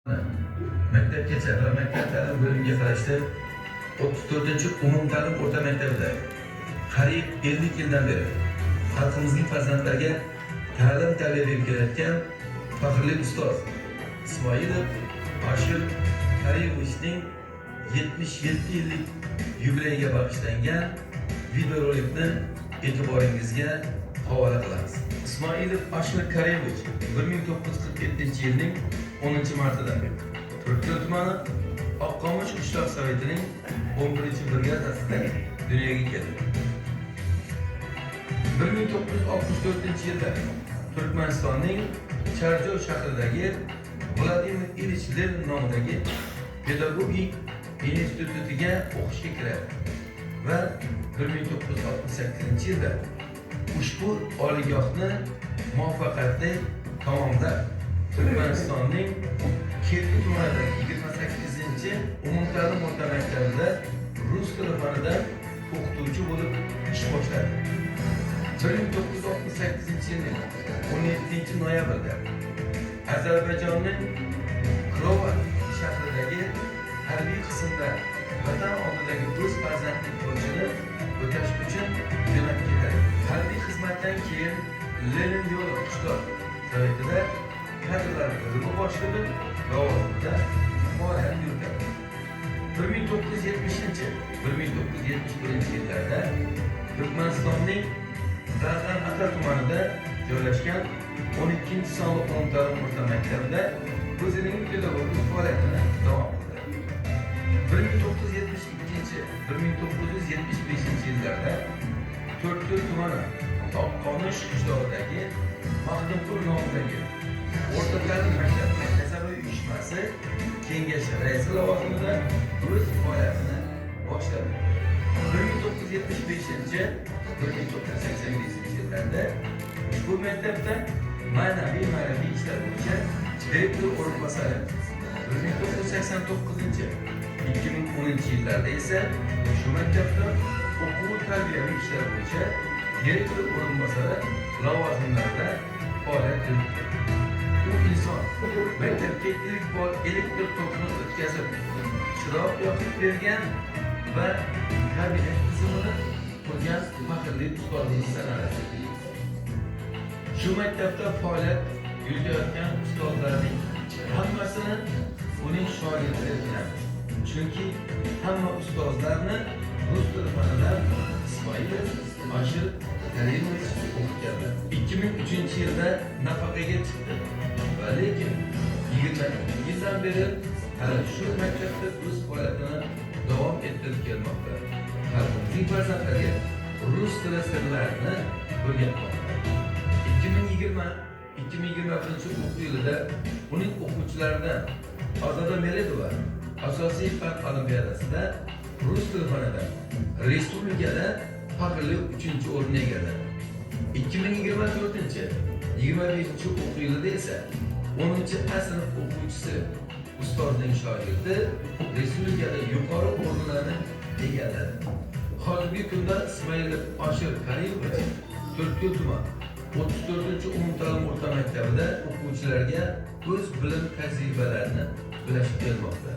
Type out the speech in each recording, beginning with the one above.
Maktabgacha va maktab ta'lim bo'limiga qarashli 34-umumta'lim o'rta maktabida qariyb 50 yildan beri xalqimizning farzandlariga ta'lim tarbiya berib kelayotgan faxrli ustoz Ismoilov Ashir Karimovichning 77 yillik yubileyiga bag'ishlangan videorolikni e'tiboringizga havola qilamiz. Ismoilov Ashir Karimovich 1947 yilning 10 martida Turkcell tumani Oqqomish qishloq sovetining 11 brigadasida dunyoga keldi. 1964 yilda Turkmanistonning Charjov shahridagi Vladimir Ilich Lenin nomidagi pedagogik institutiga o'qishga kiradi va 1968 yilda ushbu oliygohni muvaffaqiyatli tamomlab, Turkmanistonning Kerki tumanidagi 28 umumta'lim o'rta maktabida rus tili fanidan o'qituvchi bo'lib ish boshladi. 1968 yilning 17 noyabrida Ozarbayjonning Krovat shahridagi harbiy qismda vatan oldidagi o'z farzandlik burchini o'tash uchun jo'nab ketadi. Harbiy xizmatdan keyin Lenin yo'li qishloq sovetida kadrlar bo'limi boshlig'i lavozimida faoliyat yuritadi. 1970, 1971 yillarda Turkmanistonning Darg'an Ata tumanida joylashgan 12 sonli umumta'lim o'rta maktabida o'zining pedagogik faoliyatini davom qildi. 1972, 1975 yillarda To'rtko'l tumani Oqqonish qishlog'idagi Maxtumqul nomidagi o'rta ta'lim maktabi kasaba uyushmasi kengashi raisi lavozimida o'z faoliyatini boshladi. 1975, 1985 yillarda ushbu maktabda ma'naviy ma'rifiy ishlar bo'yicha direktor o'rinbosari, 1989, 2010 yillarda esa shu maktabda o'quv tarbiyaviy ishlar bo'yicha direktor o'rinbosari lavozimlarida faoliyat yuritdi. U inson maktabga ilk bor elektr tokini o'tkazib, chiroq yoqib bergan va kabinet tizimini qurgan faxrli ustozimiz sanaladi. Shu maktabda faoliyat yuritayotgan ustozlarning hammasini uning shogirdlari bilamiz. Chunki hamma ustozlarni rus tili fanidan Ismoilov Ashir Karimovich o'qitganlar. 2003 yilda nafaqaga chiqdi va lekin 22 yildan beri hali shu maktabda o'z faoliyatini davom ettirib kelmoqda. Xalqimizning farzandlariga rus tili sirlarini o'rgatmoqda. 2020-2021 o'quv yilida uning o'quvchilaridan Ozoda Meredova asosiy fan olimpiadasida rus tili fanidan respublikada faxrli 3 o'rinni egalladi. 2024, 25 o'quv yilida esa 10 A sinf o'quvchisi, ustozning shogirdi respublikada yuqori o'rinlarni egalladi. Hozirgi kunda Ismoilov Oshir Karimovich To'rtko'l tuman 34 umumta'lim o'rta maktabida o'quvchilarga o'z bilim tajribalarini ulashib kelmoqda.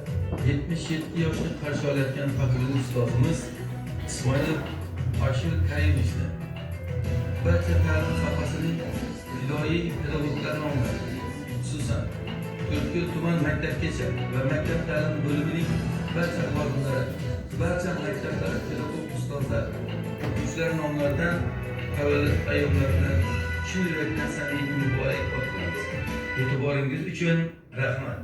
77 yoshni qarshi olayotgan faxrli ustozimiz Ismoilov Oshir Karimovichni barcha ta'lim sohasining fidoyi pedagoglar nomidan, xususan, To'rtko'l tuman maktabgacha va maktab ta'lim bo'limining barcha xodimlari, barcha maktablar pedagog ustozlar, o'quvchilar nomlaridan tavallud ayyomlari bilan chin yurakdan samimiy muborakbod qilamiz. E'tiboringiz uchun rahmat.